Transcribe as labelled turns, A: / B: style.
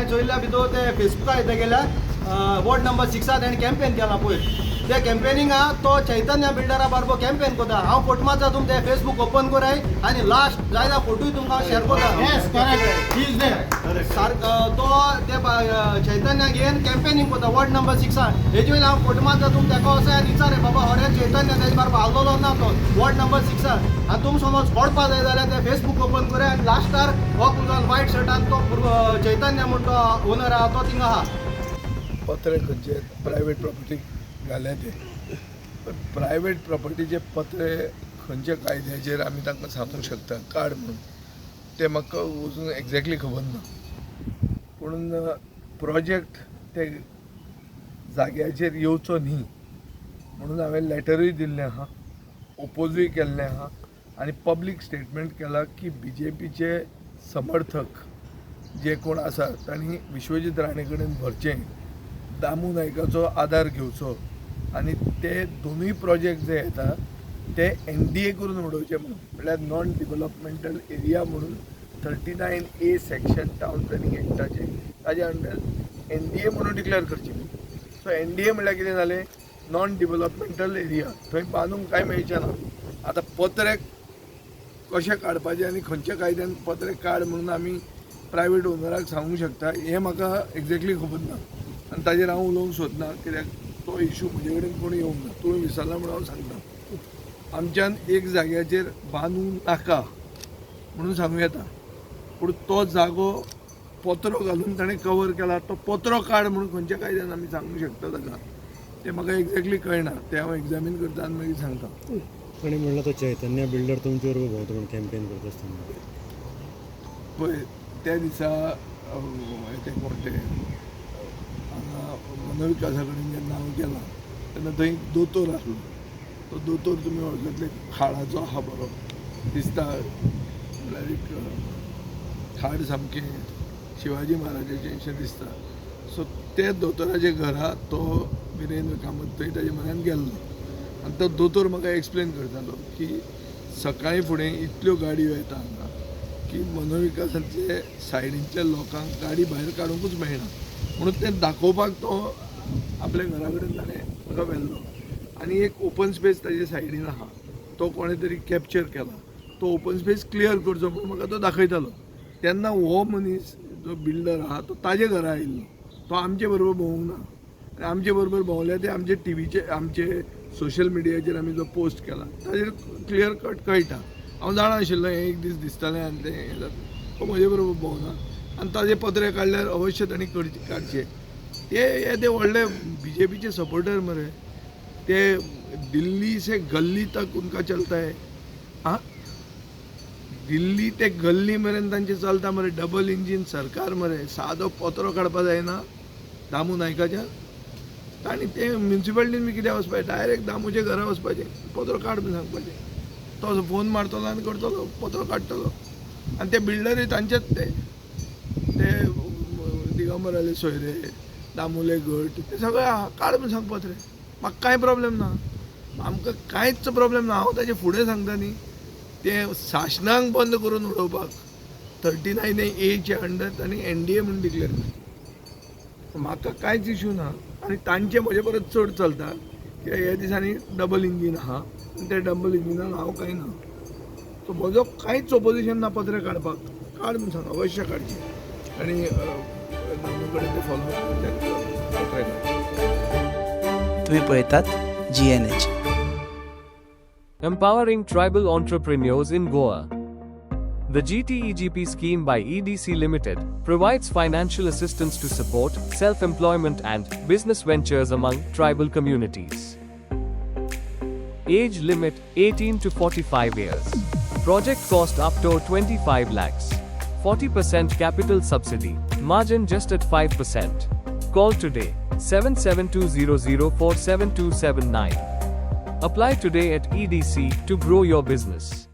A: हांवें चोयल्ल्या भितर ते फेसबुकार येता गेल्या वॉर्ड नंबर सिक्सार तेणें कॅम्पेन केला पयर. त्या कॅम्पेनिंगा तो चैतन्य बिल्डरा बरोबर कॅम्पेन करता. हांव फोटो मारता, तुम ते फेसबूक ओपन कराय आनी लास्ट जायना फोटोय तुमकां हांव शेअर करता.
B: Yes, correct. He is there.
A: सारको तो ते चैतन्या घेवन कॅम्पेनिंग करता वॉर्ड नंबर सिक्सान. हेजे वयल्यान हांव फोटो मारता, तुम तेका वचोन आनी विचार बाबा हरे चैतन्य तेजे बरोबर आसलेलो ना तो वॉर्ड नंबर सिक्सान. आनी तुम समज कळपा जाय जाल्यार ते फेसबूक ओपन कराय आनी लास्टार हो तुमचो वायट शर्टान तो भुरगो चैतन्य म्हण तो ओनर आहा तो थिंगा आहा.
C: पत्रे खंयचे प्रायवेट प्रॉपर्टी घाल्या ते प्रायवेट प्रॉपर्टीचे पत्रे खंयच्या कायद्याचेर आमी तांकां सांगूंक शकता काड म्हणून ते म्हाका अजून एग्जॅक्टली खबर ना. पूण प्रोजेक्ट ते जाग्याचेर येवचो न्ही म्हणून हांवें लॅटरूय दिल्लें आहा, ओपोजूय केल्लें आहा आनी पब्लीक स्टेटमेंट केला की बी जे पीचे समर्थक जे कोण आसा तांणी विश्वजीत राणे कडेन व्हरचें, दामू नायकाचो आदार घेवचो आनी ते दोनूय प्रोजेक्ट जे येता ते एन डी ए करून उडोवचे म्हणून, म्हणल्यार नॉन डिवलपमेंटल एरिया म्हणून 39A section town planning एक्टाचे ताजे अंडर एन डी ए म्हणून डिक्लेअर करची. सो एन डी ए म्हणल्यार कितें जालें? नॉन डिवलपमेंटल एरिया, थंय बांदूंक कांय मेळचें ना. आतां पत्रे कशें काडपाचें आनी खंयच्या कायद्यान पत्रे काड म्हणून आमी प्रायवेट ओनराक सांगूंक शकता हें म्हाका एग्जॅक्टली खबर ना आनी ताजेर हांव उलोवंक सोदना, कित्याक तो इशू म्हजे कडेन कोण येवंक ना. तुवें विचारला म्हणून हांव सांगता. आमच्यान एक जाग्याचेर बांदूं नाका म्हणून सांगूं येता, पूण तो जागो पत्रो घालून ताणें कवर केला, तो पत्रो काड म्हणून खंयच्या कायद्यान आमी सांगूंक शकता ताका तें म्हाका एग्जॅक्टली कळना. तें हांव एग्जामीन करता आनी मागीर सांगता.
D: ताणें म्हणलां तो चैतन्य बिल्डर तुमचे बरोबर भोंवता म्हूण कॅम्पेन करता आसतना.
C: पळय, त्या दिसा तें कोण तें हांगा मनोविकासा कडेन जेन्ना हांव गेलां तेन्ना थंय एक दोतोर आसलो. तो दोतोर तुमी वळखतले, खाडाचो आहा, बरो दिसता, म्हणल्यार एक खाड सामकें शिवाजी महाराजाचें अशें दिसता. सो ते दोतोराच्या घरा तो विरेंद्र कामत थंय ताजे म्हऱ्यान गेल्लो आनी तो दोतोर म्हाका एक्सप्लेन करतालो की सकाळीं फुडें इतल्यो गाडयो येता हांगा की मनोविकासांतले सायडींतल्या लोकांक गाडी भायर काडुंकूच मेळना म्हणून तें दाखोवपाक तो आपल्या घरा कडेन ताणें म्हाका व्हेल्लो. आनी एक ओपन स्पेस ताजे सायडीन आहा, तो कोणें तरी कॅप्चर केला, तो ओपन स्पेस क्लियर करचो म्हणून म्हाका तो दाखयतालो. तेन्ना हो मनीस जो बिल्डर आहा तो ताजे घरा आयिल्लो, तो आमचे बरोबर भोंवूंक ना. आनी आमचे बरोबर भोंवल्या ते आमचे टिवीचे आमचे सोशल मिडियाचेर आमी जो पोस्ट केला ताजेर क्लियर कट कळटा. हांव जाणा आशिल्लो हें एक दीस दिसतलें आनी तें हें जातलें. तो म्हजे बरोबर भोंवना आनी ताजे पत्रे काडल्यार अवश्य तांणी करचे काडचे. ते हे ते व्हडले बी जे पीचे सपोर्टर मरे ते, दिल्ली से गल्ली तक उनका चलता है. आं, दिल्ली ते गल्ली मेरेन तांचें चलता मरे. डबल इंजीन सरकार मरे. सादो पत्रो काडपा जायना दामू नायकाच्या? तांणी ते म्युनिसिपालिटीन बी कित्याक वचपाचें? डायरेक्ट दामूच्या घरा वचपाचें, पत्रो काड म्हूण सांगपाचें. तो फोन मारतलो आनी करतलो, पत्रो काडटलो. आनी ते बिल्डरूय तांचेच ते ते दिगंबराले सोयरे, दामुले गट, ते सगळे आहा. काड म्हूण सांग पत्रे, म्हाका कांय प्रॉब्लेम ना, आमकां कांयच प्रॉब्लेम ना. हांव ताजे फुडें सांगता न्ही, ते सासणाक बंद करून उडोवपाक 39Aच्या अंडर तांणी एन डी ए म्हणून डिक्लेअर केलें. म्हाका कांयच इशू ना आनी तांचे म्हजे परस चड चलता, कित्याक ह्या दिसांनी डबल इंजीन आहा आनी त्या डबल इंजिनान हांव कांय ना. सो म्हजो कांयच ओपोजिशन ना पत्रे काडपाक. काड म्हूण सांग, अवश्य काडचे आनी दामू कडेन ते फॉलो पत्रे काड.
E: तुम्ही पळयतात GNH.
F: Empowering Tribal Entrepreneurs in Goa. The GTEGP scheme by EDC Limited provides financial assistance to support self employment and business ventures among tribal communities. Age limit 18 to 45 years. Project cost up to 25 lakhs. 40% capital subsidy, margin just at 5%. Call today 77200 47279. Apply today at EDC to grow your business.